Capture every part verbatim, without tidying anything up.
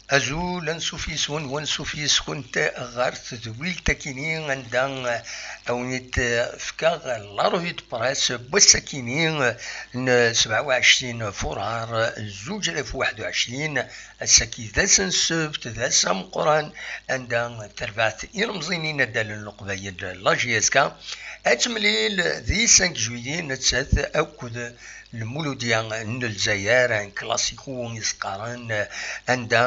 Azul, ansuf yis-wen, wansuf yis-kent ɣer tedwilt akini anda, eh, awen-id-fkeɣ la revue de presse n wass-akini, eh, n sebɛa u ɛecrin furar zuǧ alaf u waḥed u ɛecrin. Ass-agi d ass n ssebt, d ass ameqqran, anda terbaɛt ilemẓi n yinaddalen n Leqbayel, la J S K, ad temlil di cinq juillet nettat akked Lmuludya n Lezzayer, un classico i s-qqaren, anda,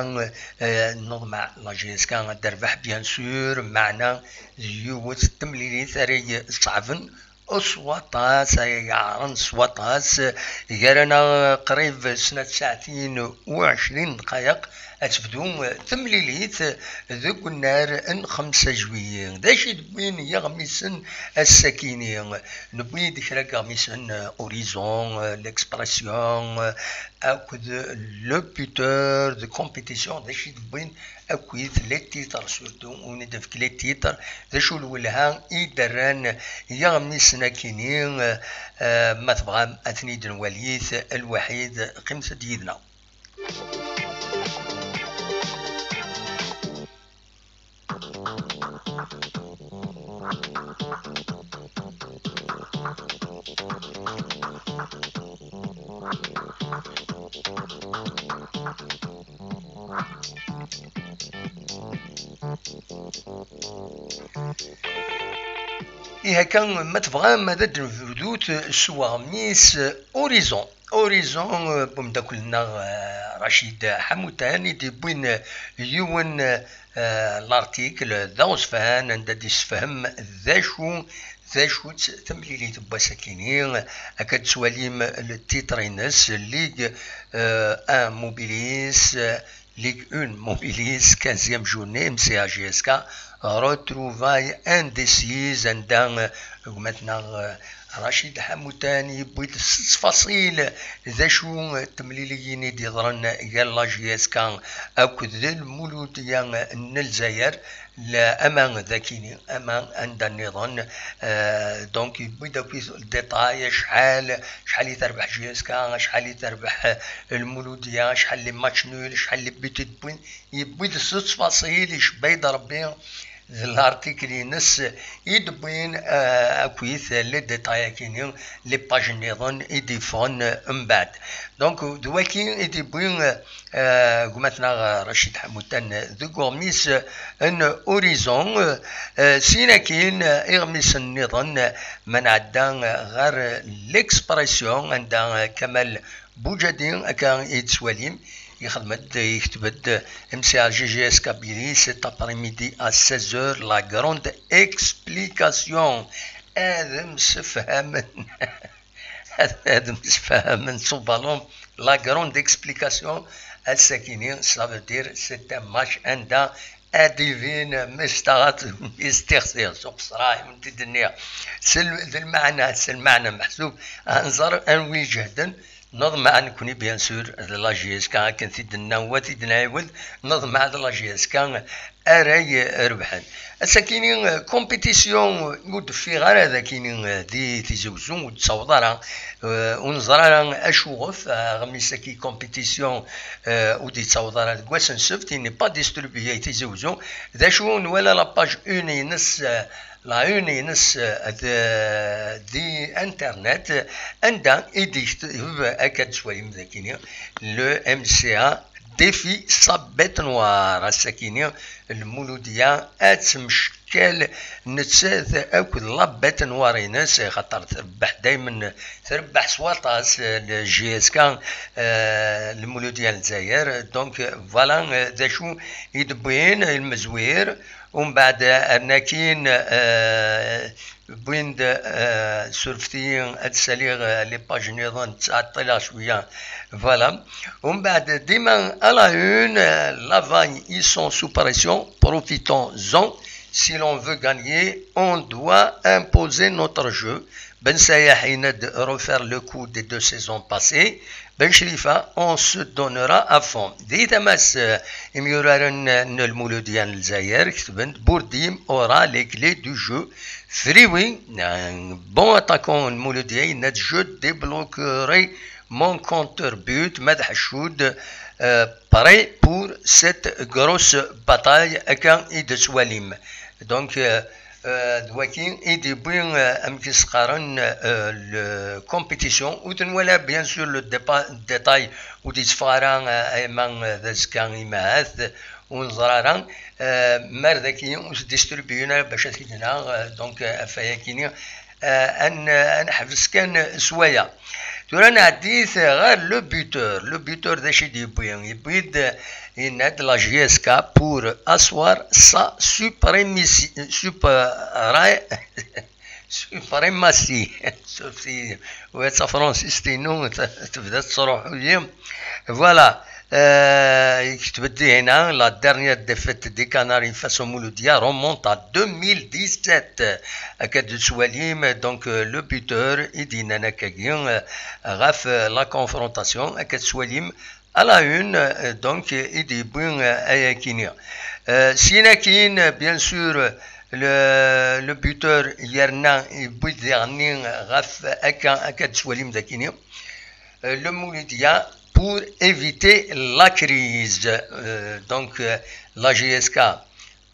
eh, neḍmeɛ la J S K ad d-terbeḥ, bien sûr, meɛna d yiwet n temlilit ara iṣeɛben s waṭas, ay yeɛren s waṭas, gar-aneɣ qrib snat saatin u ɛecrin dqayeq, ad tebdu temlilit deg unnar n xemsa juillet. D acu i d-wwin yiɣmisen ass-akini? Newwi-d kra n yiɣmisen, Horizon, L'Expression, akked Le Buteur de Compétition. D acu i d-wwin akkit les titres, surtout, win i d-efk les titres, d acu lwelha i d-rran yiɣmisen akini, eh, ma tebɣam ad ten-id-nwalit lwaḥid, qqimet-d yid-neɣ. Ihi akka, ma tebɣam ad d-nebdut s weɣmis Horizon. Horizon, eh, n umeddakel-nneɣ, eh, Racid Ḥamutan, i d-yewwin, eh, yiwen, eh, l'article d aɣezfan anda d-yessefhem d acu, d acu-tt temlilit n wass-akini. Akka d-tettwalim le titre-ines, Ligue, eh, un Mobilis, eh, Ligue un Mobilis, quinzième journée, M C A J S K, retrouvailles indécises, anda, eh, gma-tneɣ, eh, Racid Ḥamutan yewwi-d s ttfaṣil d acu, eh, temliliyin i d-yeḍran gar la J S K akked Lmuludya n Lezzayer, la, ama d akini, ama anda nniḍen, eh, donc yewwi-d akk le détail, acḥal, acḥal i terbeḥ J S K, acḥal i terbeḥ, eh, Lmuludya, acḥal les matchs nuls, acḥal les buts i d-wwin, yewwi-d s ttfaṣil, icebba-yi-d Rebbi d l'article-ines i d-wwin, eh, akkit les détails-akini, les pages nniḍen i d-yeffɣen, eh, mbeɛd. Donc, d waki i d-yewwi, eh, gma-tneɣ Racid Ḥamutan deg uɣmis n Horizon, eh, sin akin, eh, iɣmisen nniḍen, eh, ma nɛedda, eh, ɣer L'Expression, anda, eh, Kamal Boudjadi, akka i yettwalim, yexdem-d, yekteb-d, M C A J J S Kabylie, cet après-midi à seize heures, la grande explication. Ad msefhamen. Ad, ad msefhamen s ubalun. La grande explication, ass-akini, ça veut dire c'est un match anda ad d-ibin mestaɣat, mistixsi, s uqesray, wen-t-id-nniɣ. S l-, d lmeɛna, s lmeɛna meḥsub, ad nẓer anwi ijehden. Neḍmeɛ nekni, bien sûr, d la J S K, akken t-id-nenna, wa t-id-nɛiwed, neḍmeɛ d la J S K ara irebḥen. Ass-akini, eh, compétition ur d-ffiɣ ara d akini, eh, di Tizi Wezzu, ur d-ttaweḍ ara, eh, ur neẓri ara acuɣef, eh, aɣmis-agi compétition, eh, ur d-yettaweḍ ara deg wass n ssebt, il n'est pas distribué i Tizi Wezzu. D acu nwala la page un-ines, eh, la une-ines, eh, d, di internet, anda i d-yekteb, akka d-tettwalim dagini, le M C A défie sa bête noire. Ass-akini, Lmuludya ad temcekkal nettat akked la bête noire-ines, axaṭer trebbeḥ daymen, trebbeḥ s waṭas, eh, le J S K, eh, Lmuludya n Lezzayer. Donc, voilà, eh, d acu i d-wwin lmezwir. Umbeɛd, eh, rnakin, eh, wwin-d, eh, surfet-iyi ad saliɣ, eh, les pages nniḍen, ttɛeṭṭileɣ cwiya. Voilà. Umbeɛd, dima à la une, eh, la vague, ils sont sous pression, profitons-en. Si l'on veut gagner, on doit imposer notre jeu. Ben Sayah yenna-d refaire le coup des deux saisons passées. Ben Chlifa, on se donnera à fond. Di tama-s, eh, imyuraren n Lmuludya n Lezzayer ketben-d: Bourdim aura les clés du jeu. Friwi, un bon attaquant n Lmuludya, yenna-d: je débloquerai mon compteur but, Mad Hachoud, euh, prêt pour cette grosse bataille, akka i d-tettwalim. Donc, euh, euh, d waki i d-yewwi, euh, amek i s-qqaren, euh, le compétition, ur tenwala, bien sûr, le dépa-, détail ur d-yetteffeɣ ara, euh, ama, euh, d azekka, imahat, ur neẓra ara, euh, mer dagi ur s-distribuyun ara bac ad t-id-naɣ, euh, donc, euh, ɣef wayakini, euh, ad n-, ad neḥbes kan s waya. Tura nɛeddi ɣer le buteur. Le buteur d acu i d-yewwi? Yewwi-d, yenna-d la J S K pour asseoir sa suprématie, supra-, suprématie. Surfet-iyi. Wa d tafransist-inu, t-, tebda tettruḥu-yi. Voilà. Euh, yekteb-d hina: la dernière défaite des Canaries face au Mouloudia remonte à deux mille dix-sept. Akka d-tettwalim, donc, euh, le buteur i d-yennan akkagi, euh, ɣef, euh, la confrontation, akka d-tettwalim à la une, euh, donc, euh, i d-yewwi, euh, ayakini. Euh, syin akkin, euh, bien sûr, euh, le, le buteur yerna yewwi-d diɣenni, euh, ɣef akka, akka d-tettwalim dakini. Euh, le Mouloudia pour éviter la crise. Euh, donc, euh, la J S K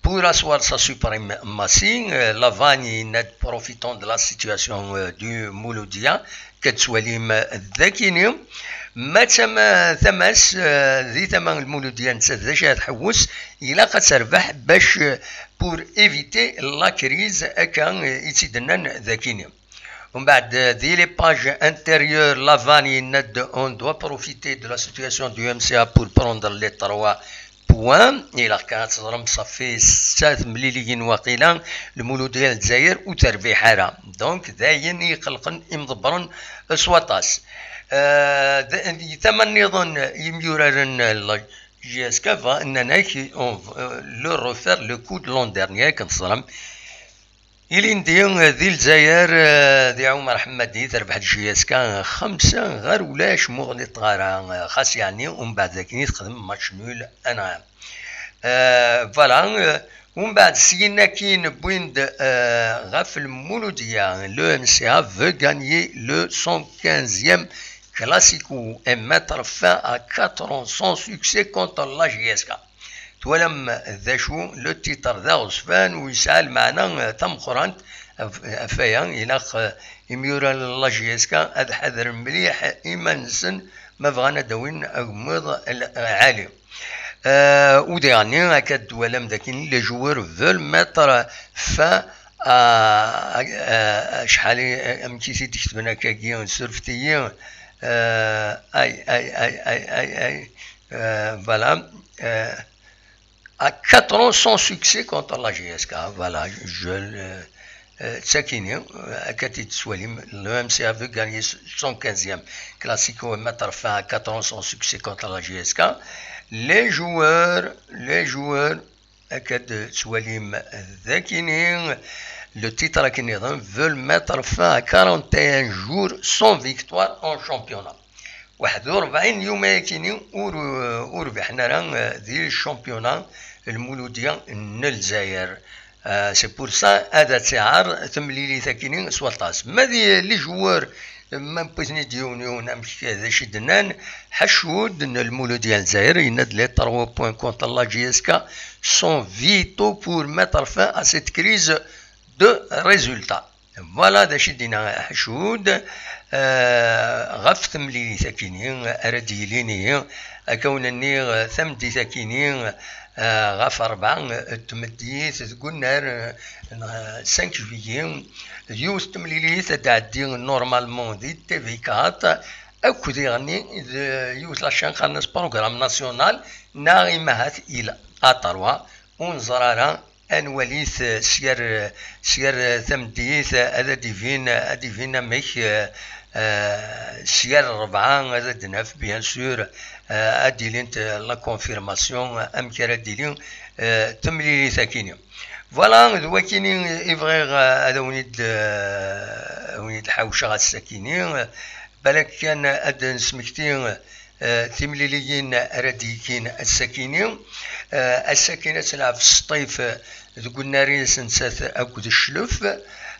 pour asseoir sa suprématie, euh, Lavani, profitant de la situation, euh, du Mouloudia, akka d-tettwalim dakini. Ma d tama-, tama-s, euh, di tama n Lmuludya netta d acu ara tḥewwes, ilaq ad terbeḥ bac, euh, pour éviter la crise, akka, euh, i tt-id-nnan dakini. Umbeɛd, euh, di les pages intérieures, Lavani yenna-d: on doit profiter de la situation du M C A pour prendre les trois points. Ilaq kan ad teẓrem ṣafi setta temliliyin waqila, Lmuludya n Lezzayer ur terbiḥ ara. Donc, d ayen i iqelqen imḍebbren s waṭas. Euh, d-, di tama nniḍen, imyuraren n la J S K nnan-ak, on, euh, leur refaire le coup de l'an dernier, akken teẓrem. Ilindi, euh, di Lezzayer, euh, di Ɛumer Ḥemmadi, terbeḥ-d J S K xemsa ɣer ulac, muɣ ur ɣliṭeɣ ara, euh, xas yeɛni, umbeɛd dakken i texdem match nul, anɛam. Euh, voilà, euh, umbeɛd syin akkin wwin-d, euh, ɣef Lmuludya, le M C A veut gagner le cent quinzième Classico et mettre fin à quatre ans sans succès contre la J S K. Twalam d acu, le titre d aɣezfan u yesɛa lmeɛna, eh, tameqqrant. Af-, ɣef waya, ilaq, eh, imyura n la J S K ad ḥadren mliḥ iman-nsen ma bɣan ad d-awin agemmiḍ l-, ɛali. Eh, u diɣenni, akka d-twalam dakken les joueurs veulent mettre fin à, à, à, acḥal i, amek i t-id-ketben akkagi, surfet-iyi. Eh, ay, ay, ay, ay, ay, ay. Euh, voilà. Euh, à quatre ans sans succès contre la J S K. Voilà, je, euh, euh, d takini, euh, akka t-id-tettwalim, le M C A veut gagner son quinzième Classico et mettre fin à quatre ans sans succès contre la J S K. Les joueurs, les joueurs, akka d-tettwalim dakini, le titre akken nniḍen, veulent mettre fin à quarante et un jours sans victoire en championnat. Waḥed u rebɛin yum ayakini ur, ur rbiḥen ara, eh, di championnat Lmuludya n Lezzayer. Eh, c'est pour ça ad tt-iɛer temlilit akini s waṭas. Ma di les joueurs, ma wwiten-id yiwen yiwen, amek d acu i d-nnan, Ḥaccud n Lmuludya n Lezzayer yenna-d: les trois points contre la J S K sont vitaux pour mettre fin à cette crise de résultats. Voilà d acu i d-yenna Ḥaccud, eh, ɣef temlilit akini ara d-yilin ihi, akka wen-nniɣ, eh, tameddit akini, eh, ɣef rebɛa, eh, n tmeddit deg unnar, eh, n, eh, cinq juillet, d yiwet temlilit ad d-tɛeddi normalement di T V quatre, akked diɣenni d yiwet la chaîne qqaren-as Programme National, neɣ imahat il A trois, ur neẓri ara. Ad nwali-t, eh, s yir, eh, s yir, eh, tameddit, eh, ad d-ibin, eh, ad d-ibin amek, eh, eh, s yir rebɛa ad d-naf, bien sûr, eh, ad d-ilint, eh, la confirmation, eh, amek ara d-tili, eh, temlilit akini. Voilà, d wakini i bɣiɣ, eh, ad awen-id, eh, awen-id-ḥawceɣ ass-akini. Balak kan ad d-nesmekti, eh, timliliyin ara d-yekin ass-akini. Eh, ass-akini ad telɛeb Sṭif, eh, deg unnar-is nettat akked Cclef.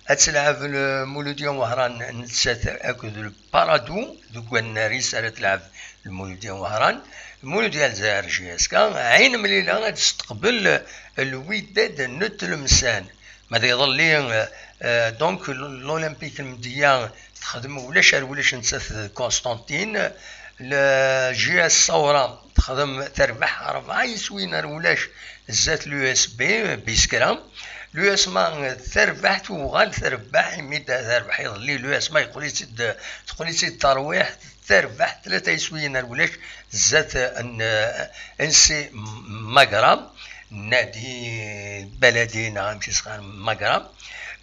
Ad telɛeb Lmuludya Wehran nettat akked Paradu deg wannar-is ara telɛeb Lmuludya Wehran. Lmuludya Lezzayer J S K, Ɛin Mlila ad testeqbel Lwidad n Tlemsan. Ma d iḍelli, eh, donc, l'Olympique Lmedya texdem ulac ar ulac nettat d Constantine. Le J S Saoura texdem terbeḥ rebɛa yiswiyen ar ulac zdat l'U S B Biskra. L'U S M A terbeḥ, tuɣal terbeḥ, imi d-, terbeḥ iḍelli l'U S M A, yeqqel-itt-id, teqqel-itt-id terwiḥt, terbeḥ tlata yiswiyen ar ulac zdat n, eh, N C Magra, Nadi Baladi neɣ amek i s-qqaren, Magra.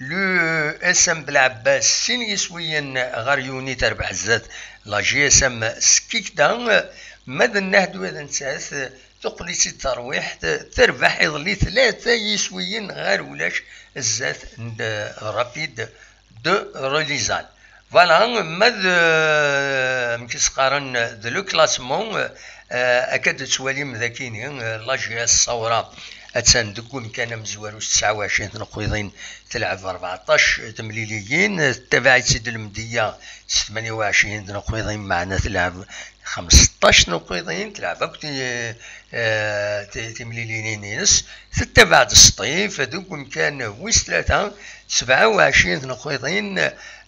L'U S M Belɛebbas sin yiswiyen ɣer yuni terbeḥ zdat la G S M Skikda. Ma d Nahdu d nettat, teqqel-itt-id terwiḥt, terbeḥ iḍelli tlata yiswiyen ɣer ulac zdat n Rapid de Relizan. Voilà, ma d, eh, amek i s-qqaren, d le classement, eh, akka d-tettwalim d akini, eh, la G S Saoura attan deg umkan amezwaru s tesɛa u ɛecrin tneqqiḍin, telɛeb rbeɛṭac temliliyin, tettabaɛ-itt-id Lmedya s tmanya u ɛecrin tneqqiḍin, meɛna telɛeb xemseṭṭac tneqqiḍin, telɛeb akk ti-, eh, ti-, timlilinin-ines. Tettabaɛ-d Sṭif deg umkan wis tlata, sebɛa u ɛecrin tneqqiḍin,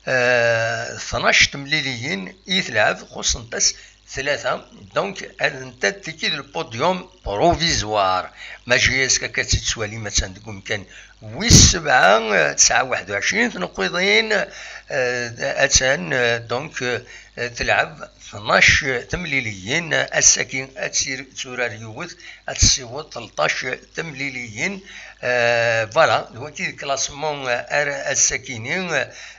eh, tnac temliliyin i telɛeb, xuṣṣent-as tlata. Donc, ad ntat tiki d le podium provisoire. Ma J S K akka tt-id-tettwalim attan deg umkan wis sebɛa, eh, tesɛa waḥed u ɛecrin tneqqiḍin, eh, attan, eh, donc, eh, telɛeb tnac temliliyin, ass-agi ad tir-, turar yiwet, ad tessiweḍ tleṭṭac temliliyin. Eh, voilà, d wagi d classement, eh, ar ass-akini,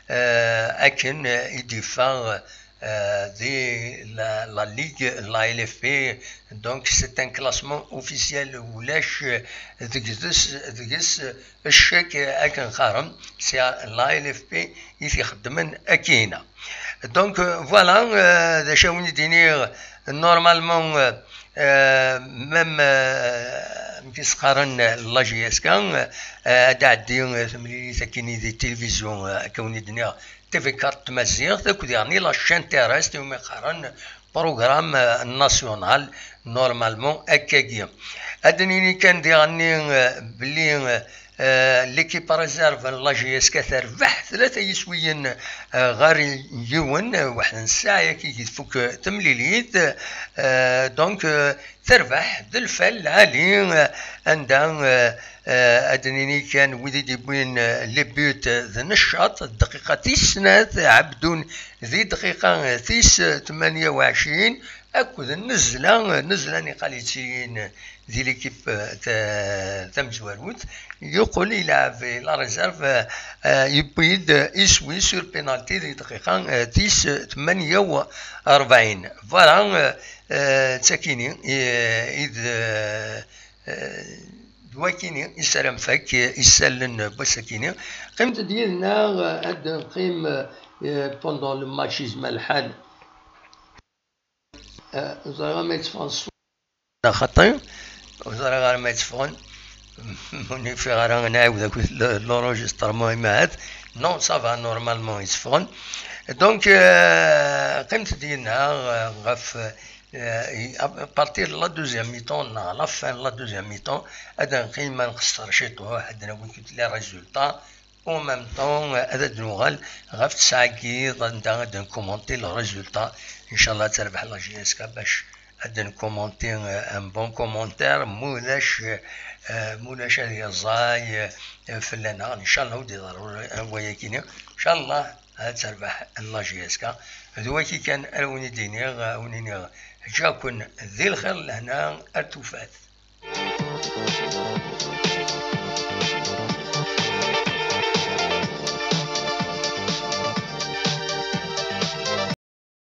eh, akken, eh, i d-iffeɣ, eh, di la, la Ligue, la L F P. Donc, c'est un classement officiel, ulac, eh, deg-s, deg-s, eh, ccek, eh, akken qqaren, c'est la L F P i t-ixeddmen akkin. Donc, euh, voilà, euh, d acu i wen-d-iniɣ, normalement, euh, euh, même, euh, amek i s-qqaren, la G S K, euh, ad d-tɛeddi, euh, temlilit akkin di tilivizyu, euh, akka wen-d-iniɣ, T V quatre Tmaziɣt, akked diɣen la chaîne terrestre, iwumi qqaren programme, euh, national, normalement, akkagi. Ad d-nini kan diɣen, euh, belli, euh, euh, l'équipe réserve n la G S K terbeḥ tlata yiswiyen, euh, ɣer yiwen, euh, waḥed n ssaɛa-agi i tfuk, euh, temlilit. Euh, donc, euh, terbeḥ d lfal lɛali, euh, anda, euh, euh, ad d-nini kan wid i d-yewwin, euh, les buts, euh, d Neccaṭ, dqiqa tis snat, Ɛebdun di dqiqa, euh, tis, euh, tmanya u ɛecrin, akked Nnezla, Nnezla n Iqaličiyen di l'équipe, euh, ta-, tamezwarut, yeqqel yelɛeb i la réserve, euh, euh, yewwi-d iswi sur penalty di dqiqa, euh, tis tmanya u rebɛin. Voilà, euh, euh, d takini, euh, i d, euh, euh, d wakini i ssaram fak, euh, isallen n wass-akini. Qqimet-d yid-neɣ, euh, ad neqqim, euh, pendant le match, yezmer lḥal. Eh, ẓriɣ ama yetteffɣen ṣṣut neɣ xaṭi. Ur ẓriɣ ara ma yetteffɣen. Ur nfiɣ ara nɛiwed akk l-, l'enregistrement imahat. Non, ça va, normalement yetteffɣen. Donc, euh, qqimet-d yid-neɣ, euh, ɣef, euh, à partir de la deuxième mi-temps, neɣ la fin de la deuxième mi-temps, ad neqqim ad nqeṣṣer ciṭuḥ, ad d-nawi les résultats. En même temps, ad d-nuɣal ɣef tesɛa n yiḍ anda ad nkumunti le résultat. Ncallah ad terbeḥ la G S K bac ad nkumunti, euh, un bon commentaire. Mulac, euh, mulac ad yeẓẓay, euh, fell-aneɣ. Ncallah ur d-iḍerru, euh, wayakini. Ncallah ad terbeḥ la G S K. D waki kan ara wen-id-iniɣ, euh, wen-iniɣ ǧǧaken di lxir lehna ar tufat.